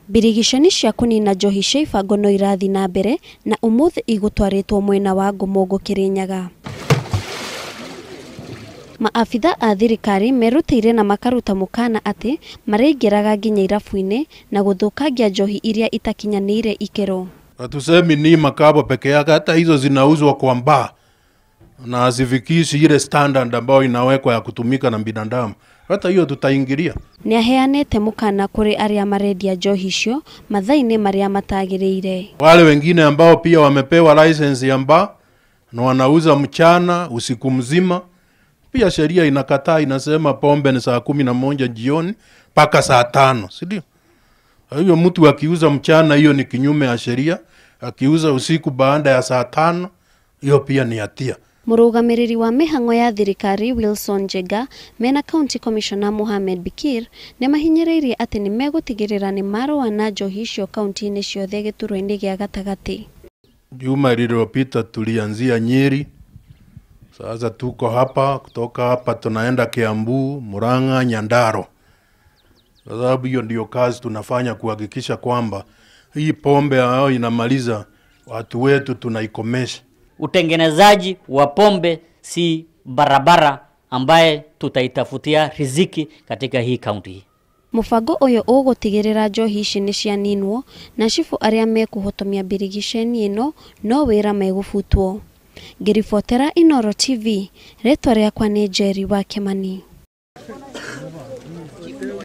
Mbirigiceni cia kũnina njohi cia ibango no irathiĩ na mbere na ũmũthĩ igũtwarĩtwo mwena wa Ngũmũngũ Kĩrĩnyaga. Maabitha a thirikari merutĩire na makaruta mũkana atĩ marĩingĩraga nginya irabu-inĩ na gũthũkangia njohi iria itakinyanĩire ikĩro. Hatusemi ni makabo peke yake, hata hizo zinauzwa kwa mbaa na hazifikishi ile standard ambayo inawekwa ya kutumika na binadamu, hata hiyo tutaingilia. Nĩaheanĩte mũkana kũrĩ arĩa marendia njohi icio mathaa-inĩ marĩa matagĩrĩire. Wale wengine ambao pia wamepewa license ya mbaa na wanauza mchana usiku mzima, pia sheria inakataa, inasema pombe ni saa 11 jioni mpaka saa 5, si ndio? Kwa hiyo mtu akiuza mchana, hiyo ni kinyume ya sheria. Akiuza usiku baada ya saa 5, hiyo pia ni hatia. Mũrũgamĩrĩri wa mĩhang'o ya thirikari Wilson Njenga mena County Commissioner Mohamed Bikir nĩmahinyĩrĩirie atĩ nĩmegũtigĩrĩra nĩmarũa na njohi icio kaunti-inĩ ciothe gĩturwa-inĩ gĩa gatagatĩ. Juma lililopita tulianzia Nyeri, sasa tuko hapa. Kutoka hapa tunaenda Kiambu, Murang'a, Nyandarua. Kwa sababu hiyo ndio kazi tunafanya, kuhakikisha kwamba hii pombe ambayo inamaliza watu wetu tunaikomesha. Utengenezaji wa pombe si barabara ambaye tutaitafutia riziki katika hii kaunti hii. Mũbango ũyũ ũgũtigĩrĩra njohi ici nĩcianinwo na cibũ arĩa mekũhotomia mbirigiceni ĩno no wĩra megũbutwo. Ngĩribotera Inooro TV, rĩtwa rĩakwa nĩ Njeri wa Kĩmani.